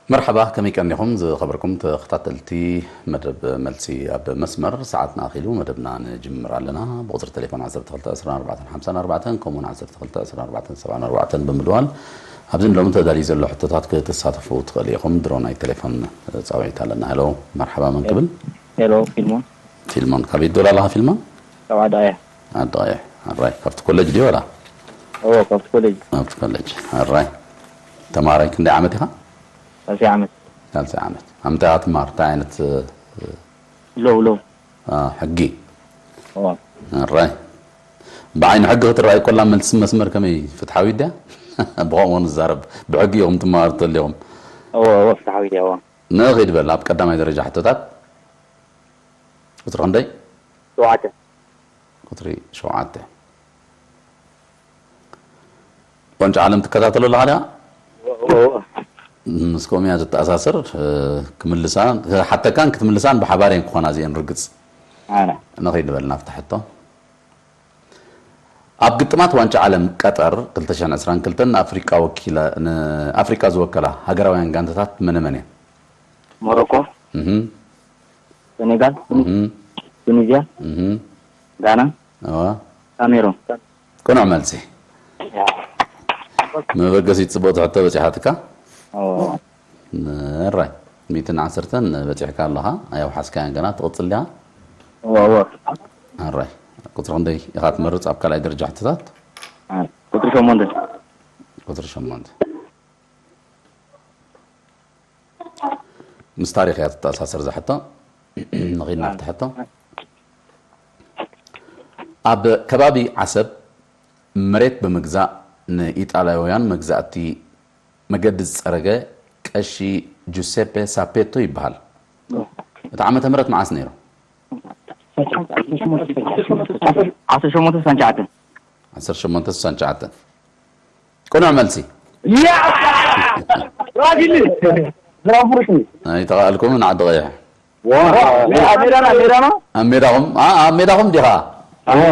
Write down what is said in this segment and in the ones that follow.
መርሓባ፣ ከመይ ቀኒኹም ዝኸበርኩም ተኸታተልቲ መደብ መልሲ ኣብ መስመር? ሰዓትና ኣኺሉ መደብና ንጅምር ኣለና። ብቁጽሪ ቴሌፎን ዓሰርተ ክልተ ዕስራን ኣርባዕተን ሓምሳን ኣርባዕተን፣ ከምኡውን ዓሰርተ ክልተ ዕስራን ኣርባዕተን ሰብዓን ኣርባዕተን ብምድዋል ኣብዚ ንሎሚ ተዳልዩ ዘሎ ሕቶታት ክትሳተፉ ትኽእሉ ኢኹም። ድሮ ናይ ቴሌፎን ጻውዒት ኣለና። ሄሎ፣ መርሓባ፣ መን ክብል? ሄሎ፣ ፊልሞን። ፊልሞን፣ ካበይ ትደውል ኣለኻ ፊልሞን? ካብ ዓዲ ቀይሕ። ዓዲ ቀይሕ። ኣራይ፣ ካብቲ ኮሌጅ ድዩ ዋላ? እዎ፣ ካብቲ ኮሌጅ። ካብቲ ኮሌጅ። ኣራይ። ተማሃራይ ክንደይ ዓመት ኢኻ? ሳልሳይ ዓመት። ሳልሳይ ዓመት። ኣብ ምንታይ ኢኻ ትመሃር? እንታይ ዓይነት፣ እ፣ ሎው፣ ሎው። አ፣ ሕጊ? እዎ። ኣራይ። ብዓይኒ ሕጊ ክትረኣይ ኮላ መልሲ መስመር ከመይ ፍትሓዊት ድያ? ብኸምኡ ንዛረብ። ብሕጊ ኢኹም ትመሃሩ ተሊኹም። እዎ፣ እዎ፣ ፍትሓዊት እያ፣ እዎ። ንኺድ በል ኣብ ቀዳማይ ደረጃ ሕቶታት። ቁጽሪ ክንደይ? ሸውዓተ። ቁጽሪ ሸውዓተ። ዋንጫ ዓለም ትከታተሎ ኣለኻ ድኻ? እዎ፣ እዎ። ምስ ከምኡ እያ ዘተኣሳስር፣ እ፣ ክምልሳ፣ ክሓተካን ክትምልሳን ብሓባር እየን ክኾና እዚአን ርግጽ። ኣነ። ንኺድ በል ናብቲ ሕቶ። ኣብ ግጥማት ዋንጫ ዓለም ቀጠር ክልተ ሽሕን ዕስራን ክልተን ንኣፍሪቃ ወኪላ-፣ ንኣፍሪቃ ዝወከላ ሃገራውያን ጋንታታት መነ መን እየን? ሞሮኮ፣ እህ። ሴኔጋል፣ እህ። ቱኒዝያ፣ እህ። ጋና፣ እዋ። ካሜሩን። ቅኑዕ መልሲ። ያ። መበገሲት ጽቡቕ ትሕቶ በጺሓትካ። እዎ። እራይ፣ ሚእትን ዓሰርተን በጺሕካ ኣለኻ። ኣየውሓስካያን ገና፣ ትቕጽል ዲኻ? እዎ፣ እዎ። ኣራይ፣ ቁጽሪ ክንደይ ኢኻ ትመርጽ ኣብ ካልኣይ ደረጃ ሕቶታት? አ፣ ቁጽሪ ሸሞንተ። ቁጽሪ ሸሞንተ። ምስ ታሪኽ እያ ትተኣሳሰር እዛ ሕቶ። ንኺድ ናብቲ ሕቶ። ኣብ ከባቢ ዓሰብ መሬት ብምግዛእ ንኢጣልያውያን መግዛእቲ መገዲ ዝጸረገ ቀሺ ጁሴፔ ሳፔቶ ይበሃል። እቲ ዓመተ ምህረት መዓስ ነይሩ? ዓሰርተ ሸሞንተ ስሳን ትሽዓተን። ዓሰርተ ሸሞንተ ስሳን ትሽዓተን። ቅኑዕ መልሲ። ያ! ብራዚል! ብራዚል! ኣይተኻእልኩምን ዓዲ ቀይሕ። ዋ! ኣብ ሜዳና፣ ሜዳና? ኣብ ሜዳኹም? ኣ-፣ ኣብ ሜዳኹም ዲኻ? ኣዎ።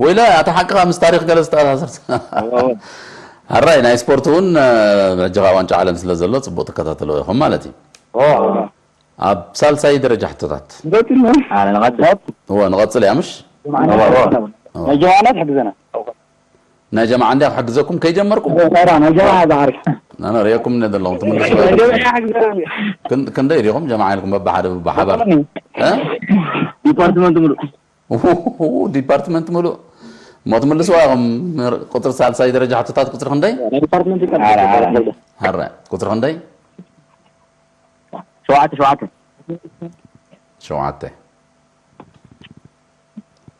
ወይለ፣ ኣታ ሓቅኻ ምስ ታሪኽ ገለ ዝተኣሳሰር። ኣዎ። ሕራይ፣ ናይ ስፖርት እውን፣ እ፣ ሕጂ ኸኣ ዋንጫ ዓለም ስለ ዘሎ ጽቡቕ ትከታተሎ ኢኹም ማለት እዩ። ኣዎ። ኣብ ሳልሳይ ደረጃ ሕቶታት። ንቐጽል ነው? ኣነ ንቐጽል። እወ፣ ንቐጽል እያ፣ ምሽ? ኣዎ። ናይ ጀማዓና ትሕግዘና። ናይ ጀማዓ እንድያ ክሕግዘኩም ከይጀመርኩም? ኧረ፣ ናይ ጀማዓ ዝዓርፍ። ኣነ ርእየኩም እንደ ዘለኹም ትምልሱ። ናይ ጀማዓ ክሕግዘና። ክን-፣ ክንደይ ዲኹም ጀማዓ ኢልኩም በብሓደ በብሓባር? እ? ዲፓርትመንት ምሉእ። ኡሁሁሁ፣ ዲፓርትመንት ምሉእ። እሞ ትምልስዋ ኢኹም። ቁጽሪ ሳልሳይ ደረጃ ሕቶታት ቁጽሪ ክንደይ? ናይ ዲፓርትመንት ይቀርብ። ኧረ፣ ኧረ። ኧረ፣ ቁጽሪ ክንደይ? ሸውዓተ፣ ሸውዓተ። ሸውዓተ።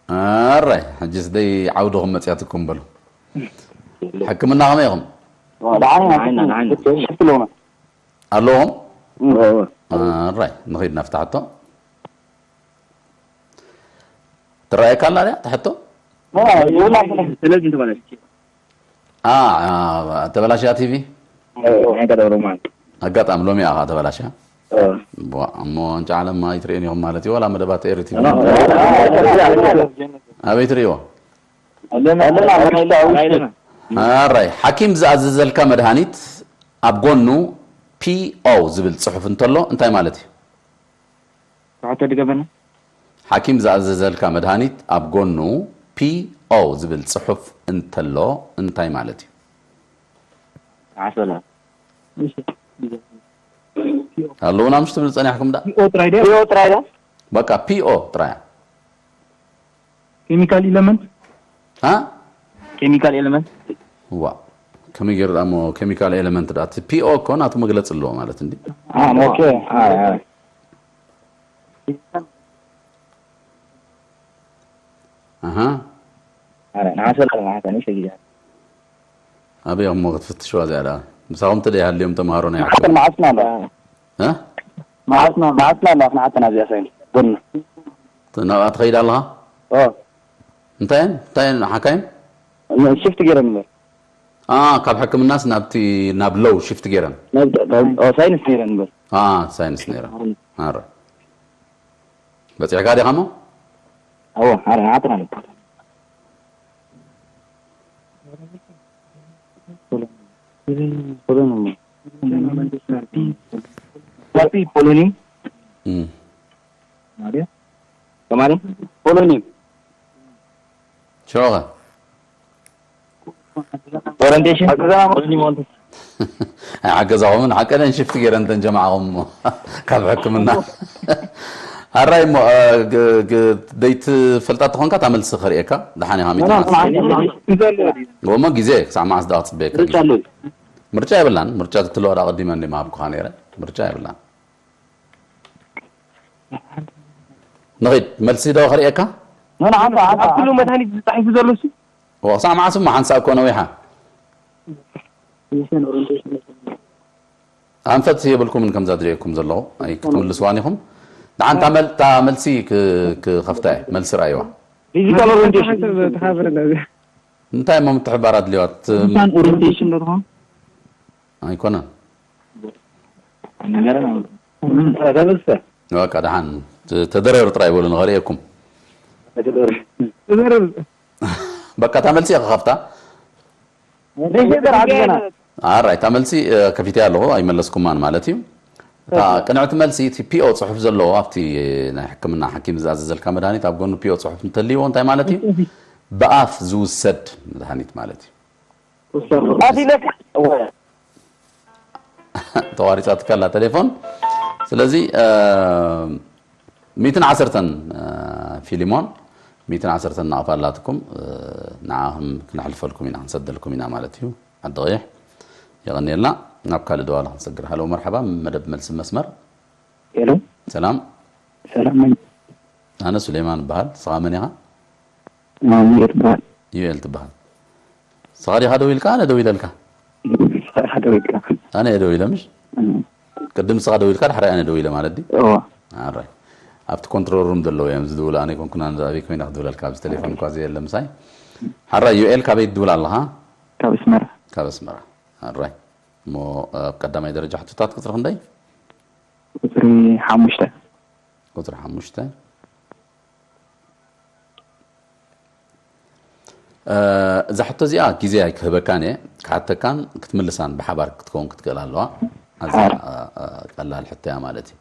ኣራይ፣ ሕጂስ ደይ ዓውድኹም መጽያትኩም በሉ። ሕክምና ከመይ ኢኹም? ንዓና፣ ንዓና፣ ንዓና። ሽፍት ኣለውና። ኣለዎም? እዎ፣ እዎ። ኣራይ፣ ንኺድ ናብታ ሕቶ። ትረኣየካ ኣላ ድያ እታ ሕቶ? ዋ፣ ይብላ። ስለዚህ እንትን ማለት አ፣ አ፣ ተበላሽያ ቲቪ? ናይ ቀደም ሮማን። ኣጋጣሚ ሎሚ ኢኻ ተበላሽያ? እ። ቧ፣ እሞ ዋንጫ ዓለም ኣይትርእዩን ኢኹም ማለት እዩ፣ ዋላ መደባት ኤሪ ቲቪ? እ። ኣበይ ትርእይዎ? ኣለና፣ ኣለና፣ ኣለና፣ ኣለና። ኣራይ፣ ሓኪም ዝኣዘዘልካ መድሃኒት ኣብ ጎኑ ፒ ኦ ዝብል ጽሑፍ እንተሎ እንታይ ማለት እዩ? ትሕቶ ድገመና። ሓኪም ዝኣዘዘልካ መድሃኒት ኣብ ጎኑ ፒ ኦ ዝብል ጽሑፍ እንተሎ እንታይ ማለት እዩ? ዓሰላ። ኣለዉና ምሽ ትብል ጸኒሕኩም ዳ? ፒ ኦ ጥራይ ድያ? ፒ ኦ ጥራይ ድያ? በቃ ፒ ኦ ጥራይ። ኬሚካል ኢለመንት? ሃ? ኬሚካል ኤለመንት? ዋ፣ ከመይ ገይሩ ደኣ እሞ ኬሚካል ኤለመንት ደኣ? እቲ ፒ ኦ እኮ ናቱ መግለጺ ኣለዎ ማለት እንዲ። አ፣ ኦኬ። አ፣ አ። ኣሃ። ኣረ፣ ንዓሰርተ ኣርባዕተ ንእሽተይ ግዜ። ኣበይ እሞ ክትፍትሽዋ እዚኣ ደኣ? ምሳኹም ተደይ ሃልዮም ተምሃሮ ናይ ንዓሰርተ ኣርባዕተ ኣሎ። እ? መዓልትና፣ መዓልትና ኣላ፣ ክንሓተና እዚኣ ሳይንስ። ጎና። ተ-፣ ናብኣ ትኸይድ ኣለኻ? ኦ። እንታይ እየን? እንታይ እየን? ሓካይም? ን-፣ ሽፍት ገይረን እምበር። ኣ፣ ካብ ሕክምናስ ናብቲ፣ ናብ ሎው ሽፍት ገይረን? ናብ፣ ናብ፣ ኦ፣ ሳይንስ ነይረን እምበር። ኣ፣ ሳይንስ ነይረን። ኣረ። በጺሕካ ዲኻ እሞ? ኣዎ፣ ኣረ፣ ንሓተና ኣሎ። ሶሎን፣ ሶሎን እሞ። ፖሎኒ ማርያ ተማሪ ፖሎኒ ሽዑኸ ኦሪንቴሽን ሓገዛኹምን ሓቀለን ሽፍቲ ገይረን ተን ጀማዓኹም እሞ ካብ ሕክምና ኣራይ እሞ ደይትፈልጣ ተኾንካ ታመልሲ ክርእየካ ደሓን ኢኻ ሚት እሞ ግዜ ክሳዕ መዓስ ደኣ ክፅበየካ ምርጫ የብላን ምርጫ ትትለዋ ደኣ ቀዲመ እንዲ ምሃብኩኻ ነይረ ምርጫ የብላን ንኺድ መልሲ ዶ ክርእየካ ንዓም ኣብ ኩሉ መድሃኒት ተጻሒፉ ዘሎ እሱ ክሳዕ መዓስ እሞ ሓንሳእ እኮ ነዊሓ ኣንፈት የብልኩምን ከምዛ ዝርእየኩም ዘለኹ ኣይክትምልስዋን ኢኹም ደሓን እታ መል- እታ መልሲ ክ- ክኸፍታ እየ መልሲ ረኣይዋ ዲጂታል ኦሪንቴሽን ሓንሳብ ተሓብረና እዚ እንታይ እሞ ምትሕባር ኣድልዋት ዲጂታል ኦሪንቴሽን ዶ ትኾን ኣይኮነን ነገረና ተበስተ በቃ ደሓን ተ- ተደረሩ ጥራይ በሉ ንኸርእየኩም ተደረሩ በቃ እታ መልሲ እየ ክኸፍታ ኣራይ እታ መልሲ ከፊተ ኣለኹ ኣይመለስኩማን ማለት እዩ እታ ቅንዕቲ መልሲ እቲ ፒኦ ፅሑፍ ዘለዎ ኣብቲ ናይ ሕክምና ሓኪም ዝኣዘዘልካ መድሃኒት ኣብ ጎኑ ፒኦ ፅሑፍ እንተልይዎ እንታይ ማለት እዩ ብኣፍ ዝውሰድ መድሃኒት ማለት እዩ ተቋሪፃትካ ኣላ ቴሌፎን ስለዚ ሚትን ዓሰርተን ፊሊሞን ሚትን ዓሰርተን ናቕፋ ኣላትኩም ንዓኹም ክነሕልፈልኩም ኢና ክንሰደልኩም ኢና ማለት እዩ ዓዲ ቀይሕ የቐንየልና ናብ ካልእ ደዋላ ክንሰግር ሃለው መርሓባ መደብ መልሲ መስመር ሄሎ ሰላም ሰላም መን ኣነ ሱሌማን እበሃል ስኻ መን ኢኻ ሙሉጌታ እበሃል ዩኤል ትበሃል ስኻ ዲኻ ደው ኢልካ ኣነ ደው ኢለልካ ስኻ ኢኻ ደው ኢልካ ኣነ እየ ደው ኢለ ምሽ ቅድም ንስኻ ደው ኢልካ ድሕሪ ኣነ ደው ኢለ ማለት ድዩ? እወ። ኣራይ ኣብቲ ኮንትሮል ሩም ዘለዉ እዮም ዝድውሉ ኣነ ኣይኮንኩን ኣነ ኣበይ ኮይነ ክድውለልካ ኣብዚ ቴሌፎን እኳ ዘየለ ምሳይ ሓራይ ዩኤል ካበይ ትድውል ኣለኻ? ካብ ኣስመራ። ካብ ኣስመራ ኣራይ እሞ ኣብ ቀዳማይ ደረጃ ሕቶታት ቁፅሪ ክንደይ? ቁፅሪ ሓሙሽተ ቁፅሪ ሓሙሽተ እዛ ሕቶ እዚኣ ግዜ ኣይክህበካን እየ ክሓተካን ክትምልሳን ብሓባር ክትከውን ክትክእል ኣለዋ ኣዝያ ቀላል ሕቶ እያ ማለት እዩ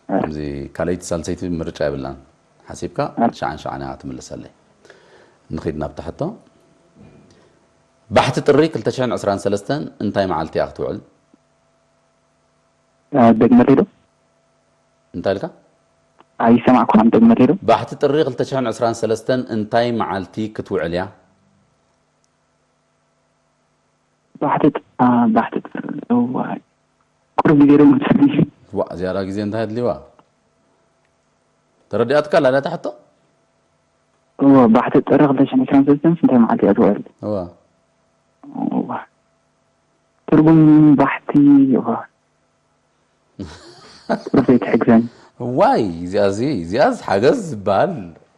ከምዚ ካልኣይቲ ሳልሰይቲ ምርጫ የብላን ሓሲብካ ሸዓን ሸዓን እያ ትምልሰለይ ንኺድ ናብታ ሕቶ ባሕቲ ጥሪ ክልተ ሽሕን ዕስራን ሰለስተን እንታይ መዓልቲ እያ ክትውዕል ደግመለይ ዶ እንታይ ኢልካ ኣይሰማዕኩኻን ደግመለይ ዶ ባሕቲ ጥሪ ክልተ ሽሕን ዕስራን ሰለስተን እንታይ መዓልቲ ክትውዕል እያ ባሕቲ ባሕቲ ጥሪ እዋይ ቁሩብ ግዜ ዶ መሰለኒ ዋእ ዝያዳ ግዜ እንታይ ኣድልዋ ተረዲኣትካ ኣላ ዳታ ሕቶ እወ ባሕቲ ጥሪ ክልተ ሽሕን ዕስራን ሰለስተን እንታይ መዓልቲ እያ ትውዕል እወ ትርጉም ባሕቲ ቁርበይ ትሕግዘኒ። እዋይ እዚኣዚ እዚኣስ ሓገዝ ዝበሃል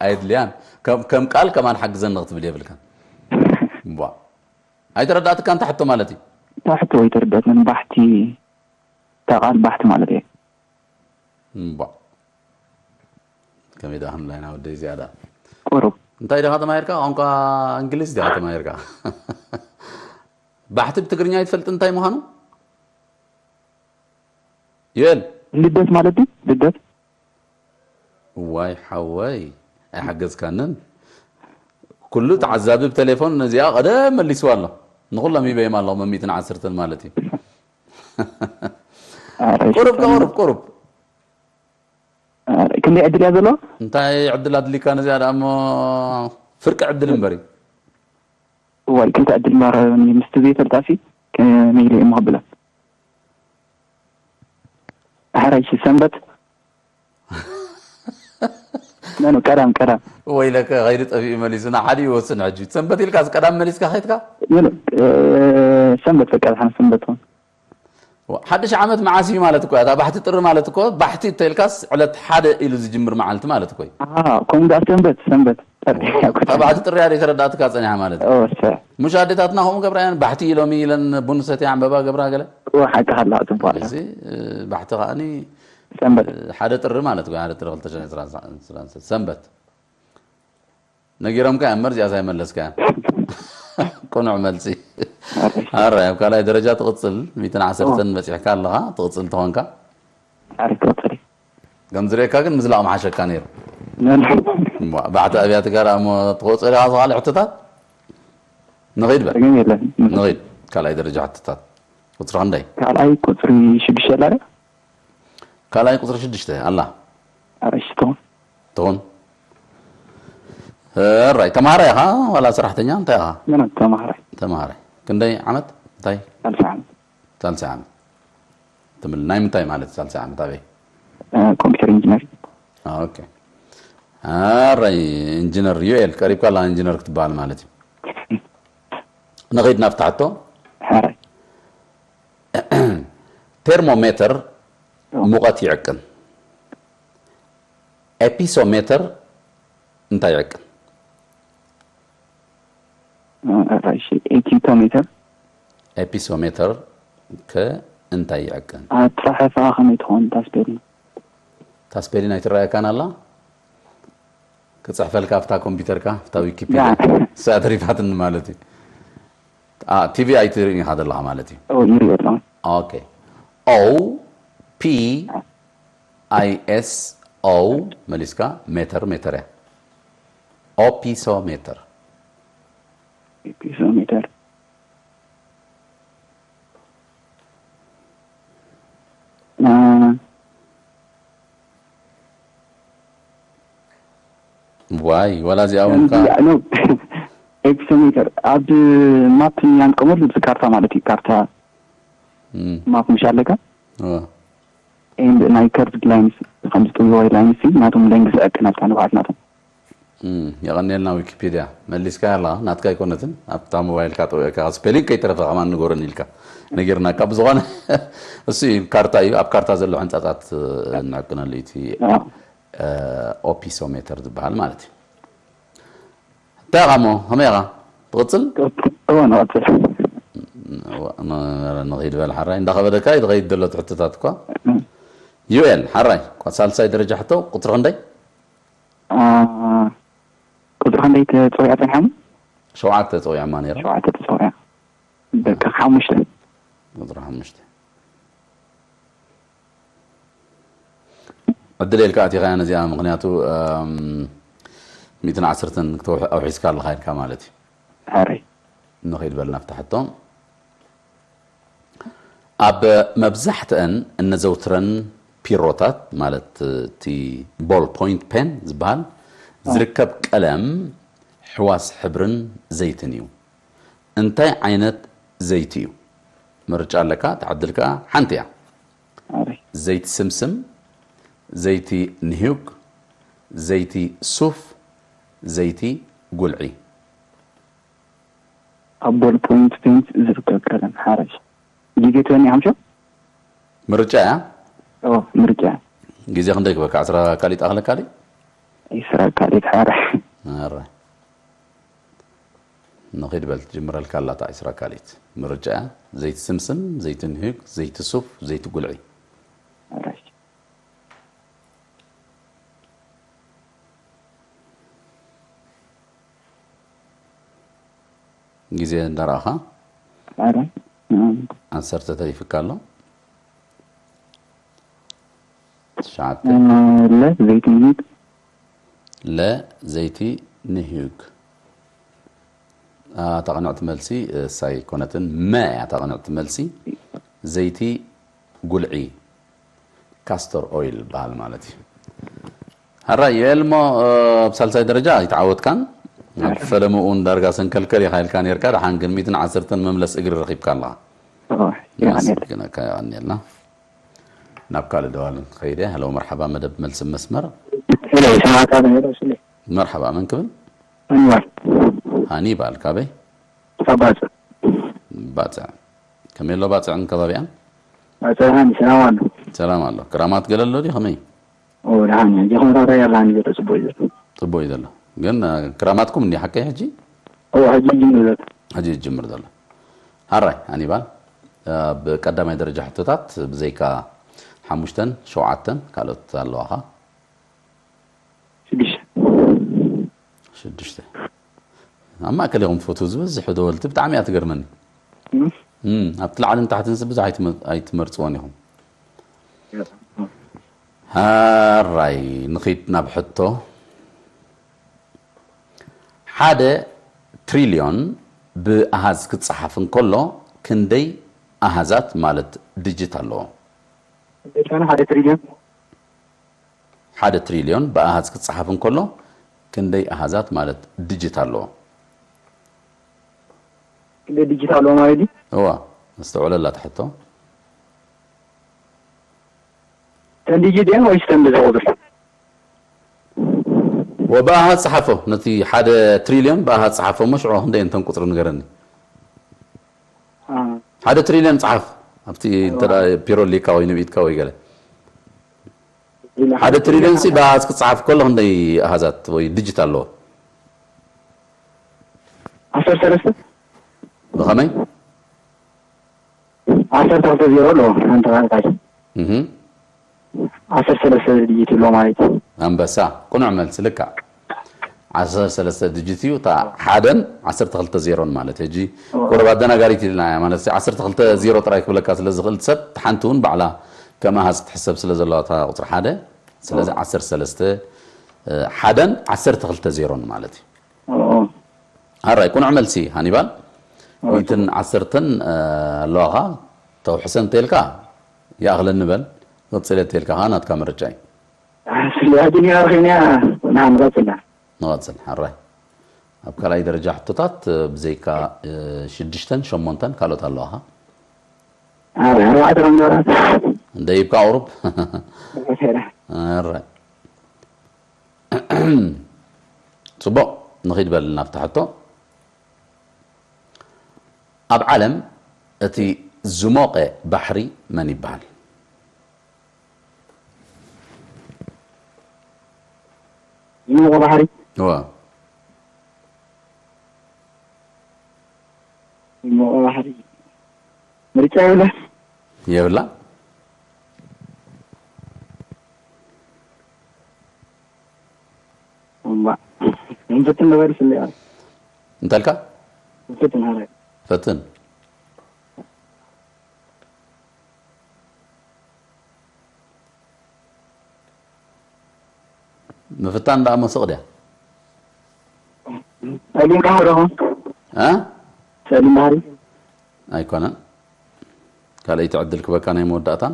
ኣየድልያን ከም ቃል ከማን ሓግዘኒ ክትብል የብልካን። እዋ ኣይተረዳእትካን እታ ሕቶ ማለት እዩ። እታ ሕቶ ኣይተረዳእትንን ባሕቲ እታ ቃል ባሕቲ ማለት እየ። እዋ ከመይ ደኣ ክንብላ ኢና ወደይ ዝያዳ ቁሩብ እንታይ ዲኻ ተማሂርካ? ቋንቋ እንግሊዝ ዲኻ ተማሂርካ? ባሕቲ ብትግርኛ ኣይትፈልጥ እንታይ ምዃኑ? ዮኤል ልደት ማለት ድዩ? ልደት ዋይ ሓወይ ኣይሓገዝካንን። ኩሉ ተዓዛቢ ብቴሌፎን ነዚኣ ቀደም መሊስዋ ኣሎ። ንኹሎም ሂበዮም ኣለኹ መሚትን ዓሰርተን ማለት እዩ። ቁሩብ ቁሩብ ቁሩብ ክንደይ ዕድል እያ ዘለዋ? እንታይ ዕድል ኣድሊካ ነዚኣ ደኣ እሞ ፍርቂ ዕድል እምበር እዩ። እዋይ ክልተ ዕድል እምበር ምስቲ ዘይፈልጣሲ ከመይ ኢለ እየ እሞ ከብላ? ሕራይ ሰንበት ኖ ኖ ቀዳም ቀዳም ወይለከ ከይዲ ጠፊኡ መሊሱና ሓደ ይወስን ሕጂ ሰንበት ኢልካ ቀዳም መሊስካ ከይድካ ኖ ኖ ሰንበት በቃ ዝሓነ ሰንበት ሆን ሓድሽ ዓመት መዓስ እዩ ማለት እኮ እታ ባሕቲ ጥሪ ማለት እኮ ባሕቲ እተልካስ ዕለት ሓደ ኢሉ ዝጅምር መዓልቲ ማለት እኮ እዩ። ከምኡ ደኣ ሰንበት ሰንበት እታ ባሕቲ ጥሪ እያ ተረዳእትካ ጸኒሓ ማለት እዩ። ምሽ ኣዴታትና ከምኡ ገብራ እየን ባሕቲ ኢሎም ኢለን ቡን ሰትያ ዕምበባ ገብራ ገለ። እወ ሓቅኻ ኣለኻ ጽቡቕ ኣለኻ። እዚ ባሕቲ ከኣኒ ሰንበት ሓደ ጥሪ ማለት እኮ ሓደ ጥሪ ክልተ ሽሕን ዕስራን ሰንበት ነጊሮምካ እዮም እምበር እዚኣ ኣይመለስካያን። ቅኑዕ መልሲ። ኣራይ ኣብ ካልኣይ ደረጃ ትቕጽል ሚእትን ዓሰርተን በጺሕካ ኣለኻ ትቕጽል ተኾንካ። ዓርክ ቀጽሪ። ከም ዝርእየካ ግን ምዝላቕ ምሓሸካ ነይሩ። ነን እሞ፣ ባሕቲ ኣብያት ጋር እሞ ትቆጽር ኢኻ ዝኻልእ ሕቶታት? ንኺድ በል። ግን የለን። ንኺድ ካልኣይ ደረጃ ሕቶታት። ቁጽሪ ክንደይ? ካልኣይ ቁጽሪ ሽዱሽተ ኣላ። ካልኣይ ቁጽሪ ሽዱሽተ ኣላ። ኣረሽ ትኹን። ትኹን። ሕራይ፣ ተማሃራይ ኢኻ ዋላ ሰራሕተኛ እንታይ ኢኻ? ምን ተማሃራይ። ተማሃራይ። ክንደይ ዓመት? እንታይ? ሳልሳይ ዓመት። ሳልሳይ ዓመት። ትብል ናይ ምንታይ ማለት ሳልሳይ ዓመት ኣበይ? ኮምፒውተር ኢንጂነር። ኦኬ። ሕራይ፣ ኢንጂነር ዩኤል ቀሪብካ ኣላ ኢንጂነር ክትበሃል ማለት እዩ። ንኺድ ናብቲ ሕቶ። ሕራይ። ቴርሞሜተር ሙቐት ይዕቅን። ኤፒሶሜተር እንታይ ይዕቅን? እሺ፣ ኤቲቶሜተር። ኤፒሶሜተር ከ እንታይ ይዕቅን? ኣጻሓሕፋ ከመይ ትኸውን ታስፔል? ታስፔሊን ኣይትረኣየካን ኣላ? ክጽሕፈልካ ኣብታ ኮምፒውተርካ ኣብታ ዊኪፒድያ ያ። ሳትሪፋትን ማለት እዩ። ቲቪ ኣይትርእን ኢኻ ዘለኻ ማለት እዩ። ኦ ይርኢ ኣለኹ። ኦኬ። ኦ ፒ ኣይ ኤስ ኦ መሊስካ ሜተር ሜተር እያ። ኦፒሶ ሜተር። ፒሶሜተር። ዋይ፣ ዋላ እዚኣ እውን ከ ኖ፣ ኤፒሶሜተር ኣብ ማፕ ንያንቀመሉ ብዚ ካርታ ማለት እዩ። ካርታ እም፣ ማፕ ምሽ ኣለካ እወ። ኤንድ ናይ ከርቭድ ላይንስ ከምዚ ጥውይዋይ ላይንስ ናቶም ለንግስ ዕቅን ኣብታ ንብዓት ናቶም እም፣ የቐንየልና ዊኪፒድያ። መሊስካ ያላ ናትካ ኣይኮነትን ኣብታ ሞባይልካ ጠውዕካ ስፔሊንግ ከይተረፈ ከማን ንጎረን ኢልካ ነጊርናካ። ብዝኾነ እሱ እዩ ካርታ እዩ። ኣብ ካርታ ዘሎ ሕንጻጻት እንዕቅነሉ እዩ እቲ ኣዎ። ኦፒሶሜተር ዝበሃል ማለት እዩ። እንታይ ኢኻ እሞ ከመይ ኢኻ ትቕጽል? እወ ንቐጽል። ንኺድ በል ሓራይ እንዳኸበደካ እዩ ዝኸይድ ዘሎ ትሕትታት እኳ። ዩኤል ሓራይ እኳ ሳልሳይ ደረጃ ሕቶ ቁፅሪ ክንደይ? አ፣ ቁፅሪ ክንደይ ተፀዊዓ ፀኒሖም? ሸውዓተ ፀዊዖማ ነይሮም። ሸውዓተ ተፀዊዓ። ደቂ ሓሙሽተ። ቁፅሪ ሓሙሽተ። ዕድል ኢልካ ኣቲኻያ ነዚኣ፣ ምኽንያቱ ሚእትን ዓሰርተን ክትወሕ ኣውሒስካ ኣለኻ ኢልካ ማለት እዩ። ሕራይ። ንኸይድ በልና ኣብታ ሕቶ። ኣብ መብዛሕትአን እነዘውትረን ፒሮታት ማለት እቲ ቦል ፖይንት ፔን ዝበሃል ዝርከብ ቀለም ሕዋስ ሕብርን ዘይትን እዩ። እንታይ ዓይነት ዘይቲ እዩ? ምርጫ ኣለካ፣ ትዓድል ከኣ ሓንቲ እያ። ሕራይ። ዘይቲ ስምስም፣ ዘይቲ ንሂውግ፣ ዘይቲ ሱፍ፣ ዘይቲ ጉልዒ። ኣብ ቦል ፖይንት ፔንት ዝርከብ ቀለም። ሕራይ። ግዜ ትበኒ ሓምሾ? ምርጫ እያ። ኦ፣ ምርጫ። ግዜ ክንደይ ክበካ? ዓስራ ካሊጥ ኣኽለካ ድዩ? ዒስራ ካሊጥ ሕራይ። ኣረ። ንኺድ በል ትጅምረልካ ኣላ እታ ዒስራ ካሊጥ። ምርጫ እያ። ዘይቲ ስምስም፣ ዘይቲ ንሂውግ፣ ዘይቲ ሱፍ፣ ዘይቲ ጉልዒ። ሕራይ። ግዜ እንዳረኣኻ ሕራይ። እም፣ ዓሰርተ ተሪፍካ ኣሎ። ትሽዓተ። ለ ዘይቲ ንሂውግ። ለ ዘይቲ ንሂውግ። አ፣ እታ ቅንዕቲ መልሲ እሳ ኣይኮነትን፣ መ እያ እታ ቅንዕቲ መልሲ። ዘይቲ ጉልዒ፣ ካስተር ኦይል በሃል ማለት እዩ። ሕራይ ዩኤል፣ እሞ እ፣ ኣብ ሳልሳይ ደረጃ ኣይተዓወትካን። ኣብ ፈለምኡ እውን ዳርጋ ሰንከልከል ኢኻ ኢልካ ነርካ። ደሓን ግን ሚእትን ዓሰርተን መምለስ እግሪ ረኺብካ ኣለኻ። ኦ፣ የቐንየለይ። ነመስግነካ፣ የቐንየልና። ናብ ካልእ ደዋል ከይደ። ሄሎ፣ መርሓባ፣ መደብ መልሲ መስመር። ሄሎ፣ ይሰማዕካ ዶ? ሄሎ፣ ስለ መርሓባ፣ መን ክብል? ኣንዋር ሃኒባል፣ ካበይ? ካብ ባጽዕ። ባጽዕ። ከመይ ኣሎ ባጽዕን ከባቢኣን? ባጽዕ ሃኒ ሰላም ኣሎ። ሰላም ኣሎ። ክራማት ገለ ኣሎ ድዩ? ከመይ? ኦ፣ ደሓን እየ። እንጂ ኩነታት ኣየር ደሓን እዩ ዘሎ፣ ጽቡቕ እዩ ዘሎ። ጽቡቕ እዩ ዘሎ። ግን እ፣ ክራማትኩም እንዲ ሓቀይ ሕጂ? ኦ፣ ሕጂ ይጅምር ዘሎ። ሕጂ ይጅምር ዘሎ። ሓራይ ሃኒባል፣ ኣብ ቀዳማይ ደረጃ ሕቶታት ብዘይካ ሓሙሽተን ሸውዓተን ካልኦት ኣለዋኻ? ሽዱሽተ። ሽዱሽተ። ኣብ ማእከል ኢኹም ትፈትዉ ዝበዝሑ ደወልቲ፣ ብጣዕሚ እያ ትገርመኒ። እም? እም፣ ኣብቲ ላዕልን ታሕትን ብዙሕ ኣይትመ-፣ ኣይትመርጽዎን ኢኹም። ኣራይ ንኺድ ናብ ሕቶ። ሓደ ትሪልዮን ብኣሃዝ ክጸሓፍ እንከሎ ክንደይ ኣሃዛት ማለት ድጅት ኣለዎ? ደቃና ሓደ ትሪልዮን ሓደ ትሪልዮን ብኣሃዝ ክጸሓፍ እንከሎ ክንደይ ኣሃዛት ማለት ድጅት ኣለዎ? ክንደይ ድጅት ኣለዎ ማለት እዩ? እዋ፣ ኣስተውዕለላ ትሕቶ። ተን ድጅት እየን ወይስ ተን ብዝሒ ቁፅሪ? ወብኣሃዝ ጸሓፎ፣ ነቲ ሓደ ትሪልዮን ብኣሃዝ ጸሓፎ፣ እሞ ሽዑ ክንደይ እንተን ቁጽሪ ንገረኒ። አ፣ ሓደ ትሪልዮን ጸሓፍ፣ ኣብቲ እንተ ደኣ ፒሮ ሊካ ወይ ንብኢትካ ወይ ገለ። ኢላ ሓደ ትሪልዮን ሲ ብኣሃዝ ክጸሓፍ ከሎ ክንደይ ኣሃዛት ወይ ድጅት ኣለዎ? ዓሰርተ ሰለስተ ብኸመይ? ዓሰርተ ክልተ ዜሮ ኣለዎ። ሓንቲ ካልኣይ እህ ዓሰርተ ሰለስተ ድጅት ይብሎ ማለት እዩ። ኣንበሳ፣ ቅኑዕ መልሲ። ልካ ዓሰርተ ሰለስተ ድጅት እዩ። እታ ሓደን ዓሰርተ ክልተ ዜሮን ማለት እዩ። ሕጂ ቁሩብ ኣደናጋሪት ኢልና እያ ማለት እዩ። ዓሰርተ ክልተ ዜሮ ጥራይ ክብለካ ስለ ዝኽእል ሰብ ሓንቲ እውን ባዕላ ከም ኣሃዝ ክትሕሰብ ስለ ዘለዋ እታ ቁጽሪ ሓደ። ስለዚ ዓሰርተ ሰለስተ ሓደን ዓሰርተ ክልተ ዜሮን ማለት እዩ። ኦ፣ ኣራይ፣ ቅኑዕ መልሲ ሃኒባል። ሚእትን ዓሰርተን ኣለዋኻ። ተውሕሰ እንተልካ ይኣኽለኒ በል፣ ቀጽለ እንተልካ ኸዓ ናትካ ምርጫ እዩ። ስለ ኣዱንያ ረኺብናያ ንዓ ንቐጽላ። ንቐጽል። ኣራይ፣ ኣብ ካልኣይ ደረጃ ሕቶታት ብዘይካ ሽዱሽተን ሸሞንተን ካልኦት ኣለዋኻ። ኣርባዕተ ከም ዶራት እንደ ይብካ ቁሩብ። ኣራይ፣ ጽቡቕ፣ ንኺድ በል ናብቲ ሕቶ። ኣብ ዓለም እቲ ዝሞቐ ባሕሪ መን ይበሃል? ዝሞቐ ባሕሪ እወ። ዝሞቐ ባሕሪ ምርጫ የብላ የብላ። እምባ እንፍትን ንበል ስለ እንተልካ እንፍትን ሃረ ፈትን። ምፍታን ደኣ መሰቕ ድያ? ጸሊም ባህሪ ዶ እ? ጸሊም ባህሪ ኣይኮነን። ካልኣይቲ ዕድል ክበካ ናይ መወዳእታን።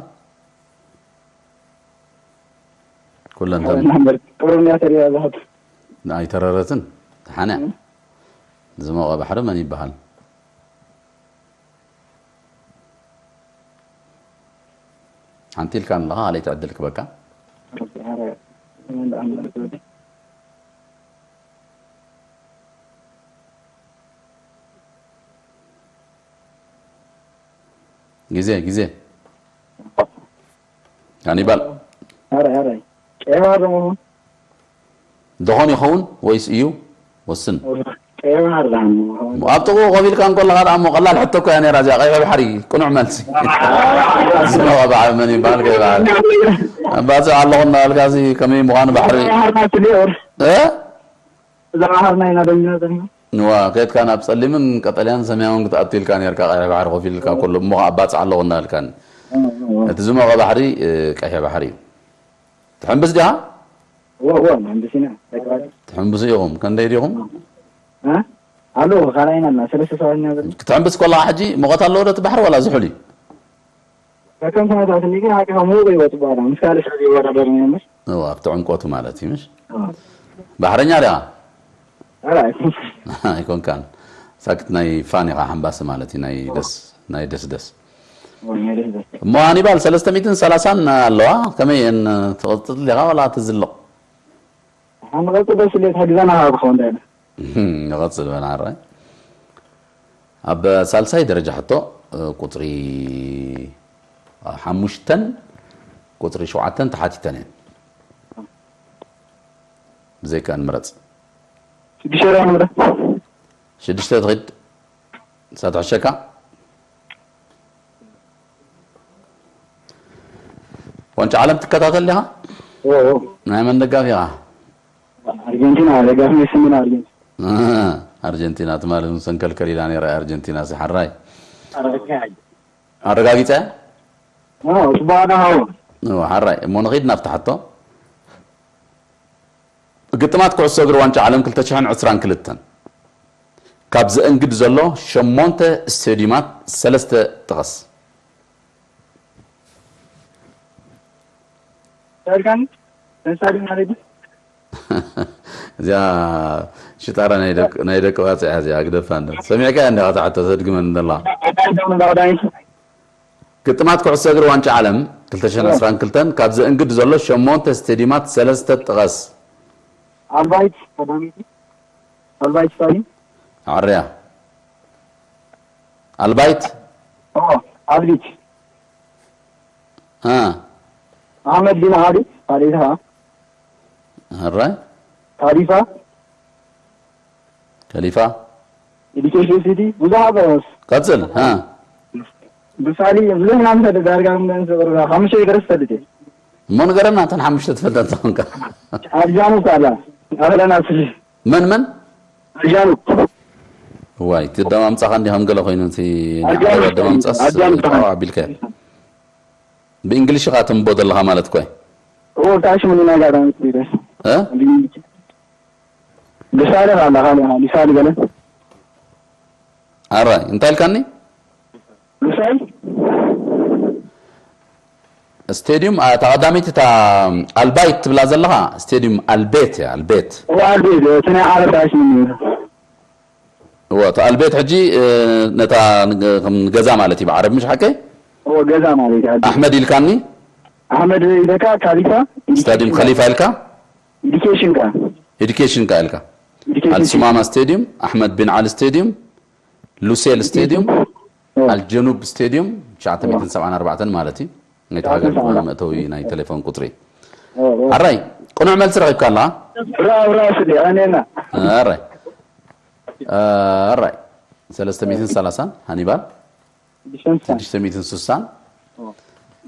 ኩለን ተን ነበር ቁሩብ እያ ተሪራ ዝሃብ ኣይተረረትን። ተሓንያ። ዝሞቐ ባሕሪ መን ይበሃል? ሓንቲ ኢልካ ኣለኻ፣ ካልኣይቲ ዕድል ክበካ። ግዜ ግዜ ሃኒባል ኣራይ ኣራይ ቀይ ባህር ደሞ ይኸውን ደኾን ይኸውን ወይስ እዩ? ወስን። ቀይ ባህር ደሞ ይኸውን ኣብ ጥቕኡ ኮፍ ኢልካ እንከለኻ ደኣ እሞ ቀላል ሕቶ እኮ እያ ነይራ እዚኣ። ቀይሕ ባሕሪ ቅኑዕ መልሲ። ስለ ቀባዕ መን ይበሃል? ቀይሕ ባሕሪ ኣባጽዕ ኣለኹ እናበልካ እዚ ከመይ ምዃኑ ባሕሪ ቀይ ባህር ናት ሊኦር እ? እዛ ባህርና ኢና ደሚና ዘለና ንዋ ከድካ ናብ ጸሊምን ቀጠልያን ሰማያውን ክትኣቱ ኢልካ ነርካ። ቀይሕ ባሕሪ ኮፍ ኢልካ ኩሉ እሞ ኣባጽዕ ኣለኹ እናበልካኒ። እቲ ዝሞቐ ባሕሪ እ፣ ቀይሕ ባሕሪ እዩ። ትሕምብስ ዲኻ? እወ እወ መሃንድስ ኢና ደቅባል ትሕምብሱ ኢኹም። ከንደይ ዲኹም? እ? ኣሎ ካልኣይና ኣለና ሰለስተ ሰባት ኢና ዘለና ክትሕምብስ ከለኻ ሕጂ ሙቐት ኣለዎ ዶ እቲ ባሕሪ ዋላ ዝሑል እዩ? ከከም ኩነታት እንዲ ግን ሓቂ ካብ ምውቕ ይወጽእ በኋላ ምስ ካልእ ሰብ ይወዳደር እምበር እዋ ኣብቲ ዕምቆቱ ማለት እዩ ምሽ? ባሕረኛ ዲኻ? ኣራይ ኣይኮንካን። ሳክት ናይ ፋን ኢኻ ሓምባሲ ማለት እዩ ናይ ደስ ናይ ደስ ደስ ወይኔ ደስ ደስ እሞ ሃኒባል ሰለስተ ሚእትን ሰላሳን ኣለዋ። ከመይ እየን ትቕጽል ዲኻ ዋላ ትዝልቕ? ሓንቐጽ ደስ ኢለ ትሕግዘና ካብ ክኸውን እንታይ ንቐጽል በና ኣራይ ኣብ ሳልሳይ ደረጃ ሕቶ ቁጽሪ ሓሙሽተን ቁጽሪ ሸውዓተን ተሓቲተን እየን። ብዘይካ ንምረጽ ሽዱሽተ ዳ ምረ ሽዱሽተ ትኺድ ንሳ ትሕሸካ። ዋንጫ ዓለም ትከታተል ዲኻ? ናይ መን ደጋፊ ኢኻ? ኣርጀንቲና ደጋፊ ሜሲ ሚና ኣርጀንቲና ኣርጀንቲና ትማሊ ሰንከልከል ኢላ ነይራ ኣርጀንቲና ሲ ሓራይ ኣረጋጊጸ ጽቡቅ ኣዳ ሃው እዎ፣ ሓራይ። እሞ ንኺድ ናብቲ ሕቶ። ግጥማት ኩዕሶ እግሪ ዋንጫ ዓለም ክልተ ሽሕን ዕስራን ክልተን ካብ ዘእንግድ ዘሎ ሸሞንተ ስቴዲዩማት ሰለስተ ጥቐስ። ዳርጋን ተንሳዲ ማለት እዚኣ ሽጣራ ናይ ደቂ ባፅዕ እያ። እዚኣ ግደፋ እንደ ሰሚዕካ እንደ ተሕቶ ተድግመን እንደላ ዳርጋን ባዳይ ግጥማት ኩዕሶ እግሪ ዋንጫ ዓለም ክልተ ሽሕን ዕስራን ክልተን ካብ ዘእንግድ ዘሎ ሸሞንተ ስቴዲማት ሰለስተ ጥቐስ። ኣልባይት ቀዳሚቲ ኣልባይት ስታዲየም ዓርያ ኣልባይት ኦ ኣልቢት እ ኣሕመድ ቢን ዓሊ ካሊፋ ሕራይ ካሊፋ ከሊፋ ኤዱኬሽን ሲቲ ብዙሓት በስ ቀፅል እ ብሳሊ ብዙሕ ናምሰ ዳርጋ ምንሰ ሓሙሽተ ይደረስ ፈልጥ እሞ ንገረና እተን ሓሙሽተ ትፈልጠን ተኾንካ ኣጃኑ ካላ ኣህለና ስሊ መን መን ኣጃኑ ዋይ ትደማምፃኻ እንዲ ከም ገለ ኮይኑ እቲ ኣጃኑ ኣደማምፃስ ኣጃኑ ተቃዋ ኣቢልካ ብእንግሊሽ ኢኻ ተንቦ ዘለኻ ማለት ኮይ ኦ ታሽ ምን ናጋዳ ምትሪደ እ ብሳለ ካላ ካላ ሊሳሊ ገለ ኣራይ እንታይ ኢልካኒ ብሳይ ስቴዲዩም እታ ቀዳመይቲ እታ ኣልባይት ትብላ ዘለኻ ስቴዲዩም ኣልቤት እያ ኣልቤት ዋዲ እቲ ናይ ዓረብ ታሽ ምን እወ እቲ ኣልቤት ሕጂ ነታ ከም ገዛ ማለት እዩ ብዓረብ ምሽ ሓቀይ ኦ ገዛ ማለት እዩ ኣሕመድ ኢልካኒ ኣሕመድ ኢለካ ካሊፋ ስታዲየም ከሊፋ ኢልካ ኢዱኬሽን ካ ኤዱኬሽን ካ ኢልካ ኢዱኬሽን ኣልሱማማ ስቴዲየም ኣሕመድ ቢን ዓሊ ስቴዲየም ሉሴል ስቴዲየም ኣልጀኑብ ስቴዲየም ትሽዓተ ሚእትን ሰብዓን ኣርባዕተን ማለት እዩ ናይቲ ሃገር መእተዊ ናይ ቴሌፎን ቁፅሪ ኣራይ ቅኑዕ መልሲ ረኺብካ ኣለኻ ብራ ብራ ስሊ ኣኔና ኣራይ ኣራይ ሰለስተ ሚእትን ሰላሳን ሃኒባል ብሸንሳ ሽዱሽተ ሚእትን ስሳን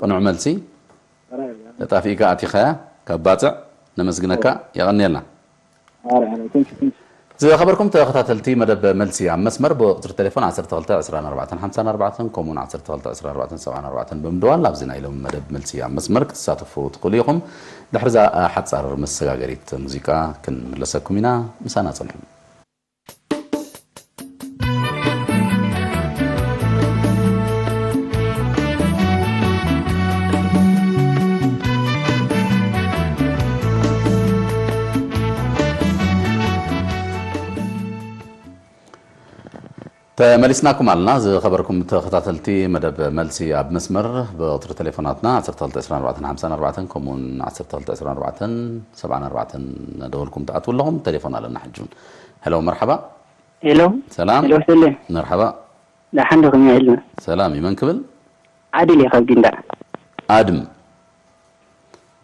ቅኑዕ መልሲ ተጣፊእካ ኣቲኻያ ካብ ባፅዕ ነመስግነካ የቐንየልና ኣረ ኣረ ቴንክ ዩ ዝኸበርኩም ተኸታተልቲ መደብ መልሲ ኣብ መስመር ብቁፅሪ ቴሌፎን ዓሰርተ ክልተ ዕስራን ኣርባዕተን ሓምሳን ኣርባዕተን ከምኡውን ዓሰርተ ክልተ ዕስራን ኣርባዕተን ሰብዓን ኣርባዕተን ብምድዋል ኣብዚ ናይ ሎሚ መደብ መልሲ ኣብ መስመር ክትሳተፉ ትኽእሉ ኢኹም ድሕርዛ ሓፃር መሰጋገሪት ሙዚቃ ክንምለሰኩም ኢና ምሳና ፅንሑ ተመሊስናኩም ኣለና ዝኸበርኩም ተኸታተልቲ መደብ መልሲ ኣብ መስመር ብቁፅሪ ቴሌፎናትና ዓሰርተ ክልተ ዕስራን ኣርባዕተን ሓምሳን ኣርባዕተን ከምኡውን ዓሰርተ ክልተ ዕስራን ኣርባዕተን ሰብዓን ኣርባዕተን ነደወልኩም ትኣትዉ ኣለኹም ቴሌፎን ኣለና ሕጂ እውን ሄሎ መርሓባ ሄሎ ሰላም ሄሎ ስለ መርሓባ ዳሓን ዶ ከመይ ኢልና ሰላም እዩ መን ክብል ዓድል እየ ካብ ጊንዳዕ ኣድም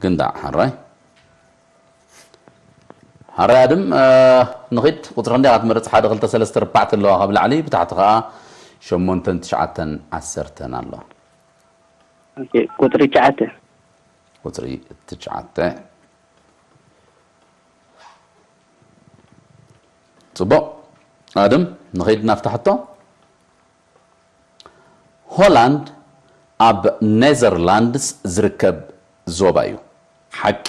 ግንዳዕ ሓራይ ሓራይ ኣድም ንኺድ ቁፅሪ ክንደይ ክትመርፅ ሓደ ክልተ ሰለስተ ኣርባዕተ ኣለዋ ካብ ላዕሊ ብታሕቲ ከዓ ሸሞንተን ትሽዓተን ዓሰርተን ኣሎ ኦኬ ቁፅሪ ትሽዓተ ቁፅሪ ትሽዓተ ፅቡቕ ኣድም ንኺድ ናፍታ ሕቶ ሆላንድ ኣብ ኔዘርላንድስ ዝርከብ ዞባ እዩ። ሓቂ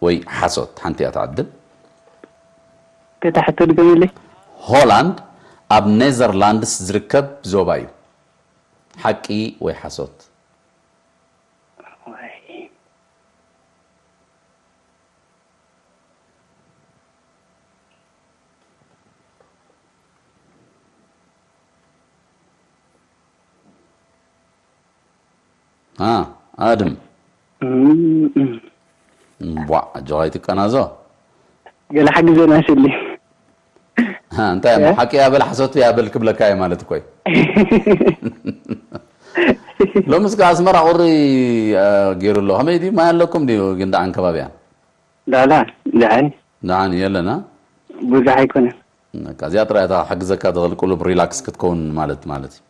ወይ ሓሶት? ሓንቲ እያ ትዓድል። ከታሕቶ ድገምለይ። ሆላንድ ኣብ ኔዘርላንድስ ዝርከብ ዞባ እዩ። ሓቂ ወይ ሓሶት? ኣድም ቧዕ ኣጆኻ ኣይትቀናዞ ገለ ሓግዘና ስሊ እንታይ እሞ ሓቂ ያበል ሓሶት ያበል ክብለካ እየ ማለት እኮ ሎምስ ከ ኣስመራ ቁሪ ገይሩ ኣሎ ከመይ ድዩ ማይ ኣለኩም ድዩ ግን ደዓን ከባቢያን ላላ ደዓን ደዓን የለና ብዙሕ ኣይኮነን በቃ እዚኣ ጥራይ እታ ሓግዘካ ትኽእል ቁሉብ ሪላክስ ክትከውን ማለት ማለት እዩ